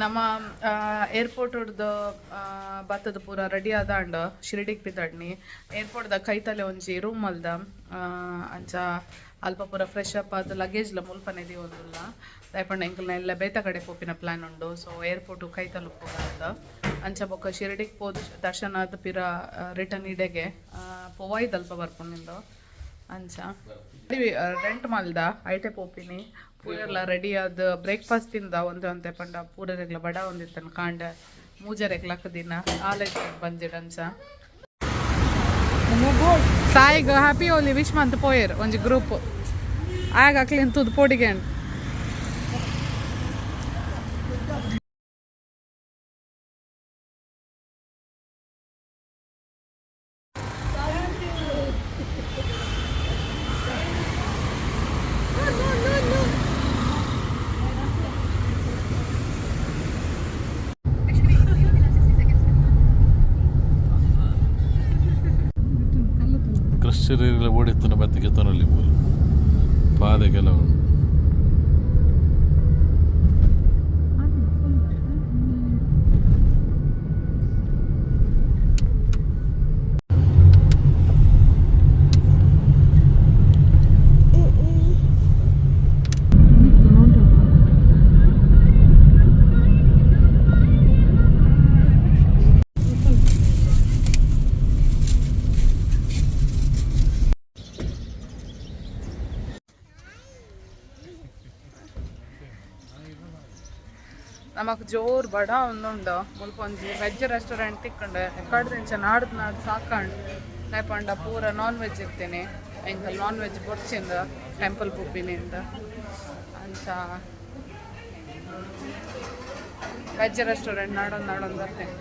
ನಮ್ಮ ಏರ್ಪೋರ್ಟ್ ಬತ್ತದ ಪೂರ ರೆಡಿ ಆದಾಂಡ್ ಶಿರಡಿಗೆ ಪಿದಾಡ್ನಿ. ಏರ್ಪೋರ್ಟ್ದ ಕೈತಲೆ ಒಂಜಿ ರೂಮ್ ಅಲ್ದ ಅಂಚ ಅಲ್ಪ ಪೂರ ಫ್ರೆಶ್ ಅಪ್ ಆದ್ ಲಗೇಜ್ಲ ಮುಲ್ಪನೆ ದೀವೊಂದುಲ್ಲ. ದಾಯೆಪಂಡ ಎಂಕಲ್ನ ಎಲ್ಲ ಬೇತ ಕಡೆ ಪೋಪಿನ ಪ್ಲಾನ್ ಉಂಡು. ಸೊ ಏರ್ಪೋರ್ಟ್ ಕೈತಲ್ ಉಪ್ಪುಗ ಅಂಚ ಬೊಕ್ಕ ಶಿರಡಿಗೆ ಪೋದು ದರ್ಶನ ಆದ್ ಪಿರ ರಿಟರ್ನ್ ಇಡೆಗೆ ಪೊವಾಯ್ದಲ್ಪ ಬರ್ಪುನಿಂದು. ಅಂಚ ರೆಂಟ್ ಮಲ್ದ ಐಟೆ ಪೋಪಿನಿ. ಪೂರೆರ್ಲ ರೆಡಿ ಆದ್ ಬ್ರೇಕ್ಫಾಸ್ಟ್ ತಿಂದ ಒಂತೆ ಒಂತೆ ಪಂಡ ಪೂರೆರೆಗ್ಲ ಬಡ ಒಂದಿತ್ತನ ಕಾಂಡ ಮೂಜರೆಗ್ ಲಕ್ಕದಿನ ಆಲೈ ಬಂಜಿಡ್ ಅಂಚ. ಸಾಯಿಗ್ ಹ್ಯಾಪಿ ಹೋಲಿ ವಿಶ್ ಮಂತ್ ಪೋಯೆರ್ ಒಂಜಿ ಗ್ರೂಪ್ ಆಗ ಅಕ್ಲೆನ್ ತೂದು ಪೋಡಿಗೆ. ಕ್ರಿಶ್ಚಿಯನ್ರೆಲ್ಲ ಓಡಿತ್ತನ ಬತ್ತಿಗೆ ತನಲ್ಲಿ ಮೂಲು ಪಾದೆ ಕೆಲವು. ನಮಕ್ ಜೋರ್ ಬಡ ಒಂದುಂಡು. ಮುಲ್ಪ ಒಂಜಿ ವೆಜ್ ರೆಸ್ಟೋರೆಂಟ್ ತಿಕ್ಕಂಡು. ಎಕ್ಕಡ್ದಿಂಚ ನಾಡ್ದು ನಾಡ್ ಸಾಕಂಡ್. ದಾಯೆ ಪೂರ ನಾನ್ ವೆಜ್ ಇತ್ತೇನೆ. ಎಂಕಲ್ ನಾನ್ ವೆಜ್ ಬೊಡ್ಚಿಂದ ಟೆಂಪಲ್ ಪೋಪಿನಿಂದ. ಅಂಚ ವೆಜ್ ರೆಸ್ಟೋರೆಂಟ್ ನಾಡೊಂದು ನಾಡೊಂದು ಬರ್ತೇನೆ.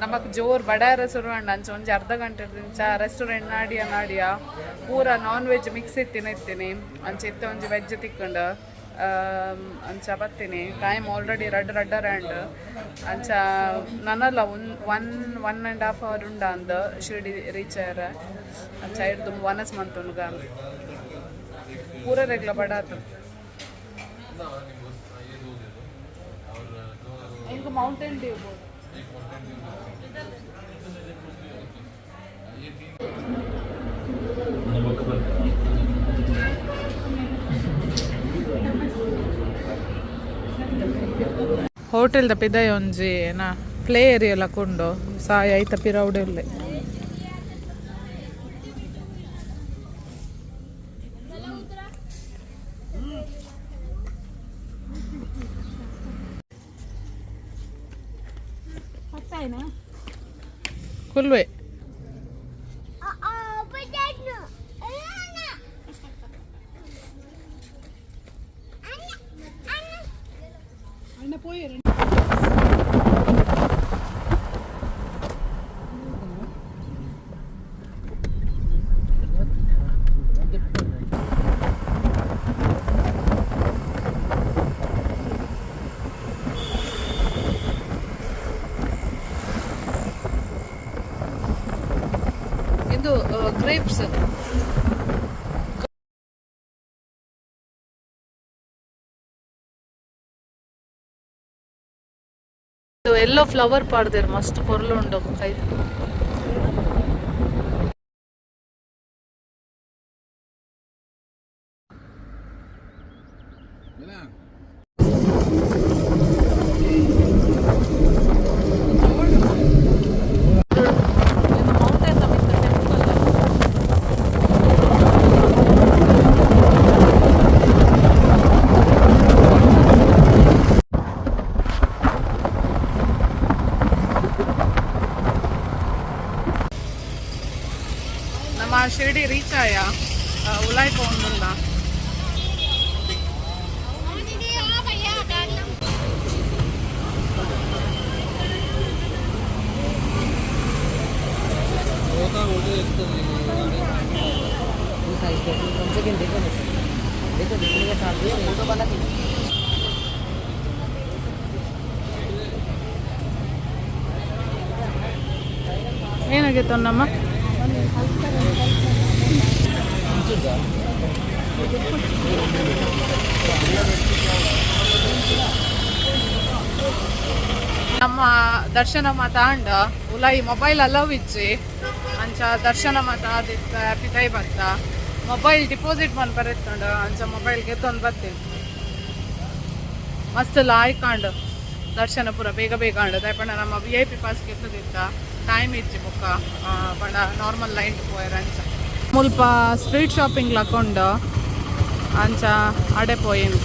ನಮಕ್ ಜೋರ್ ಬಡಾರ ಶುರು ಅಂಡ. ಅಂಚ ಒಂಜಿ ಅರ್ಧ ಗಂಟೆ ದಿಂಚ ರೆಸ್ಟೋರೆಂಟ್ ನಾಡಿಯ ನಾಡಿಯ, ಪೂರ ನಾನ್ ವೆಜ್ ಮಿಕ್ಸ್ ಇತ್ತಿನ ಇತ್ತೀನಿ. ಅಂಚ ಇತ್ತೆ ಒಂಜಿ ವೆಜ್ ತಿಕ್ಕಂಡು. ಅಂಚ ಬತ್ತೀನಿ. ಟೈಮ್ ಆಲ್ರೆಡಿ ರಡ್ಡ್ ರಡ್ಡರ ಅಂಡ್. ಅಂಚ ನನಲ one one and half hour ಉಂಡ ಅಂದ್ ಶಿರ್ಡಿ ರೀಚ್ ಆಯರ. ಅಂಚ ಐಡ್ದು ವನಸ್ ಮಂತುಂಡುಗ. ಪೂರ ರೆಗ್ಲ ಬಡಾತು. ಎಂಕ್ ಮೌಂಟೇನ್ ಡ್ಯೂ. ಹೋಟೆಲ್ದ ಪಿದಯಿ ಒಂಜಿ ನಾ ಪ್ಲೇ ಏರಿಯಾ ಲಕ ಸಾಯ ಐತ ಪಿರವುಡೆ ಉಲ್ಲೆ. ಕುಲ್ವೆ. ಇದು ಗ್ರೇಪ್ಸ್. ಎಲ್ಲೋ ಫ್ಲವರ್ ಪಾಡ್ದೆರ್, ಮಸ್ತ್ ಪೊರ್ಲು ಉಂಡು ಕೈ. ನಮ್ಮ ಶಿರ್ಡಿ ರೀಚ್ ಆಯ. ಉಲಾಯ್ ಪೋವೊಂದುಲ್ಲ. देखो देखो, देखने का चार्जेस फोटो बना. ಏನಾಗಿತ್ತು ನಮ್ಮ? ನಮ್ಮ ದರ್ಶನ ಮಾತಾಂಡ ಉಲಾಯಿ ಮೊಬೈಲ್ ಅಲವ್ ಇಜ್ಜಿ. ಅಂಚ ದರ್ಶನ ಮಾತ ಆದಿತ್ತ ಪಿದೈ ಬತ್ತ. ಮೊಬೈಲ್ ಡಿಪಾಸಿಟ್ ಮನ್ಪರೆ ಇತ್ತುಂಡು. ಅಂಚ ಮೊಬೈಲ್ ಗೆತ್ತೊಂದು ಬತ್ತೀನಿ. ಮಸ್ತ್ ಲಾಯ್ಕಾಂಡ್ ದರ್ಶನ ಪೂರ ಬೇಗ ಬೇಗ ಆಂಡ್. ದಾಯೆ ನಮ್ಮ ವಿಐಪಿ ಪಾಸ್ ಗೆತ್ತದಿತ್ತ, ಟೈಮ್ ಇಜ್ಜಿ. ಬೊಕ್ಕ ಪಂಡ ನಾರ್ಮಲ್ ಲೈನ್ ಪೋಯೆರ್. ಅಂಚ ಮುಲ್ಪ ಸ್ಟ್ರೀಟ್ ಶಾಪಿಂಗ್ ಲಕೊಂಡು ಅಂಚ ಅಡೆ ಪೋಯಿನ್.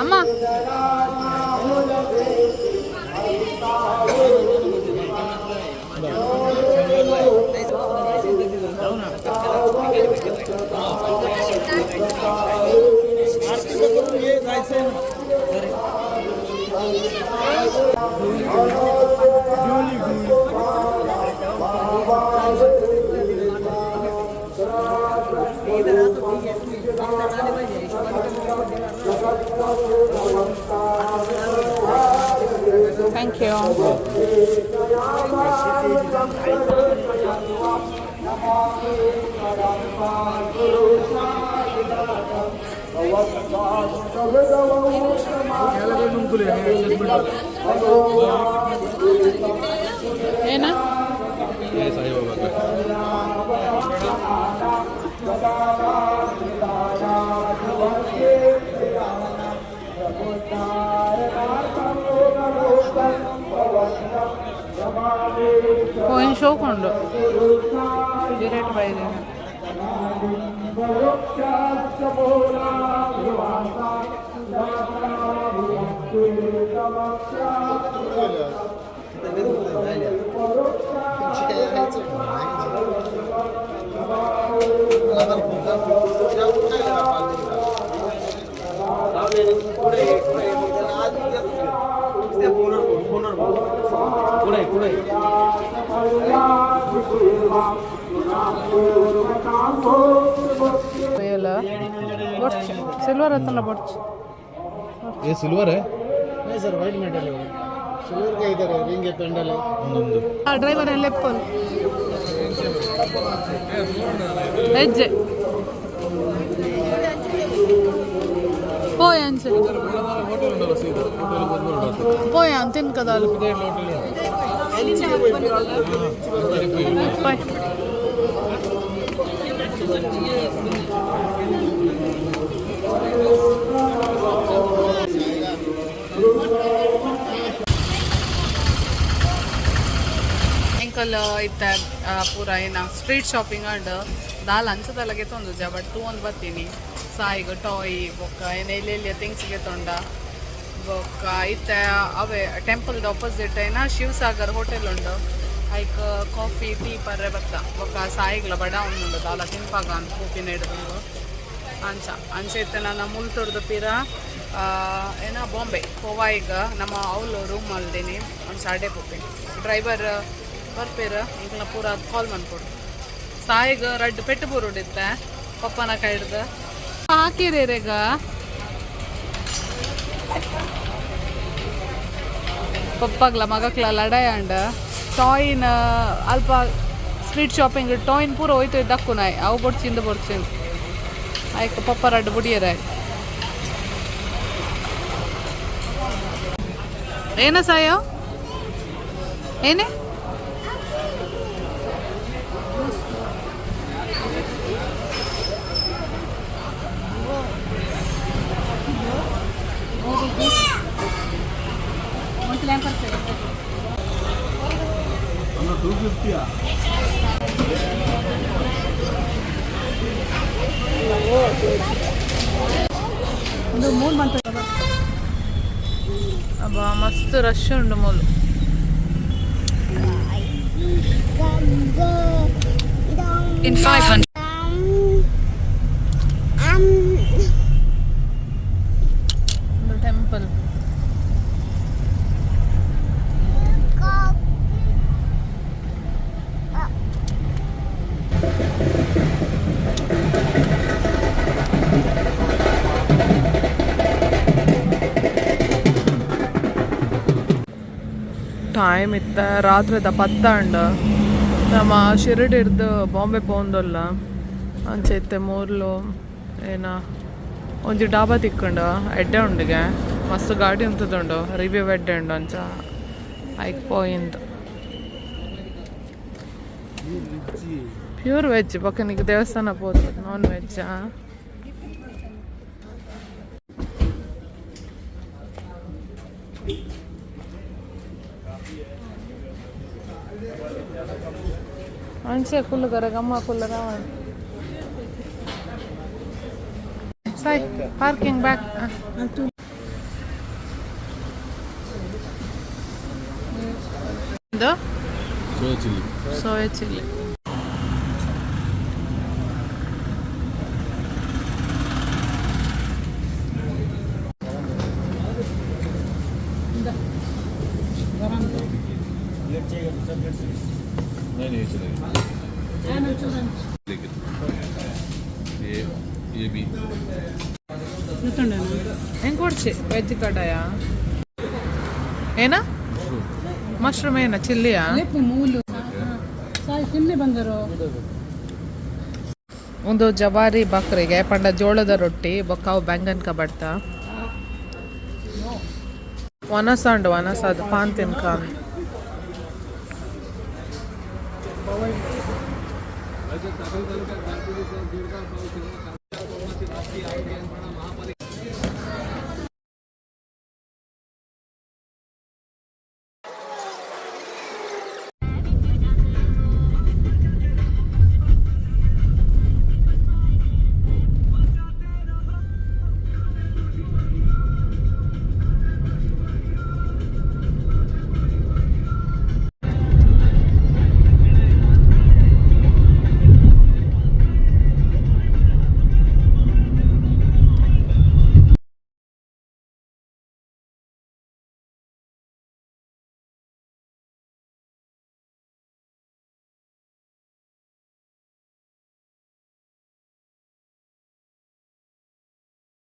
ಅಮ್ಮ. Thank you. ಏನ? ಸಾಯಿಬಾಬಾ. ಪೋಯಿನ್ ಶೋಕುಂಡು ಡಿರೆಕ್ಟ್ ಬೈದಿನ. ಬೊಡ್ಚಿ ಸಿಲ್ವರ್ ಹತ್ತಲ್ಲ, ಬೊಡ್ಚಿ. ये सिल्वर है? नहीं सर, व्हाइट मेटल है. सिल्वर का इधर है, रिंग है, पेंडल है. ಆ ಡ್ರೈವರ್ ಲೆಪ್ಪಲ್ ಹೆಜ್ಜೆ ಪೋಯ್ ಅಂಚೆ. ಹೋಟೆಲ್ ಉಂಟಲ್ಲ, ಸೀದಾ ಹೋಟೆಲ್ ಬಂದು. ಪೋಯ್ ಅಂತ ತಿನ್ಕದಲ್ಲ. ಬಾಯ್. ಎಂಕಲ್ ಇತ್ತೆ ಪೂರ ಏನ ಸ್ಟ್ರೀಟ್ ಶಾಪಿಂಗ್ ಅಂಡ್ ದಾಲ್ ಅಂಚದಲ್ಲ ಗೆತ್ತೊಂದುಜ, ಬಟ್ ತೂವೊಂದು ಬತ್ತೀನಿ. ಸಾಯಿಗ್ ಟಾಯ್ ಬೊಕ್ಕ ಏನ ಎಲ್ಲಿ ಥಿಂಗ್ಸ್ ಗೆತ್ತೊಂಡ. ಬೊಕ್ಕ ಇತ್ತೆ ಅವೇ ಟೆಂಪಲ್ದ ಆಪೋಸಿಟ್ ಏನ ಶಿವಸಾಗರ್ ಹೋಟೆಲ್ ಉಂಡು. ಐಕ್ ಕಾಫಿ ಟೀ ಪರ್ರೆ ಬತ್ತ. ಬೊಕ್ಕ ಸಾಯಿಗ್ಲ ಬಡ ಉಂಡು, ದಾಲ ತಿನ್ಪಾಗ ಅಂತ ಪೂಪಿನ ಹಿಡ್ದು. ಅಂಚ ಅಂಚ ಇತ್ತೆ ನನ್ನ ಮುಲ್ತುರ್ದು ಪಿರ ಏನ ಬಾಂಬೆ ಪೋವಾಯಿಗ ನಮ್ಮ ಅವ್ಲು ರೂಮ್ ಮಲ್ದಿನಿ. ಒಂದು ಸಾಡೆ ಪೋಪಿ. ಡ್ರೈವರ್ ಬರ್ಪೇರ, ಎಂಕ್ಲ ಪೂರ ಕಾಲ್ ಮನ್ಪೊಡು. ಸಾಯಿಗ್ ರಡ್ಡ್ ಪೆಟ್ಟು ಬೂರುಡಿತ್ತೆ ಪಪ್ಪನ ಕೈಡ್ದು ಹಾಕಿರೇಗ. ಪಪ್ಪಗ್ಲ ಮಗಕ್ಲ ಲಡಾಯ ಅಂಡ. ಟಾಯ್ನ ಅಲ್ಪ ಸ್ಟ್ರೀಟ್ ಶಾಪಿಂಗ್ ಟಾಯ್ನ್ ಪೂರ ಹೋಯ್ತು ದಕ್ಕುನಾಯ್ ಅವು ಬೊಡ್ಚಿಂದ ಬೊಡ್ಚಿಂದ ಆಯ್ಕ ಪಪ್ಪ ರಡ್ಡು ಬುಡಿಯರ. ಏನ ಸಾಯೋ ಏನೇ? ಅಬ್ಬಾ, ಮಸ್ತ್ ರಶ್ ಉಂಡು ಮೂಲು. In 500 ಒಂದು ಟೆಂಪಲ್. ಟೈಮ್ ಇತ್ತ ರಾತ್ರಿದ 10 ಅಂಡ್. ನಮ್ಮ ಶಿರಡಿ ಹಿಡ್ದು ಬಾಂಬೆ ಪೋಂದೊಲ್ಲ. ಅಂಚ ಇತ್ತೆ ಮೂರ್ಲು ಏನ ಒಂಜಿ ಡಾಬಾ ತಿಕ್ಕಂಡು, ಎಡ್ಡೆ ಉಂಡಿಗೆ. ಮಸ್ತ್ ಗಾಡಿ ಉಂತುದುಂಡು, ರಿವ್ಯೂ ಎಡ್ಡೆ ಉಂಡು. ಅಂಚ ಐಕ್ ಪೋಯಿಂದ್. ಪ್ಯೂರ್ ವೆಜ್ ಬೊಕ್ಕ ನಿಕ್ ದೇವಸ್ಥಾನ ಪೋದು ನಾನ್ ವೆಜ್. ಅಂಚೆ ಕುಲ್ಲು ಗರ ಗಮ್ಮ ಕುಲ್ಲ ರಾವಣ. ಸಾಯ್, ಪಾರ್ಕಿಂಗ್ ಬ್ಯಾಕ್. ಇದು soya chilli. Soya chilli. नहीं नहीं, चलेगा. लेकिन ये ये भी. ಹೆಂಗೆ ಕೊಡ್ಸಿ ವೆಜ್ ಕಡಾಯ ಏನ? ಮಶ್ರೂಮ್ ಏನ ಚಿಲ್ಲಿಯಾ? ಒಂದು ಜವಾರಿ ಬಕ್ರಿಗೆ ಪಂಡ ಜೋಳದ ರೊಟ್ಟಿ ಬೊಕ್ಕಾವು ಬ್ಯಾಂಗನ್ ಕಬಡ್ತ ವನಸ ಉಂಡು. ವನಸ ಅದು ಪಾನ್ ತಿನ್ಕ.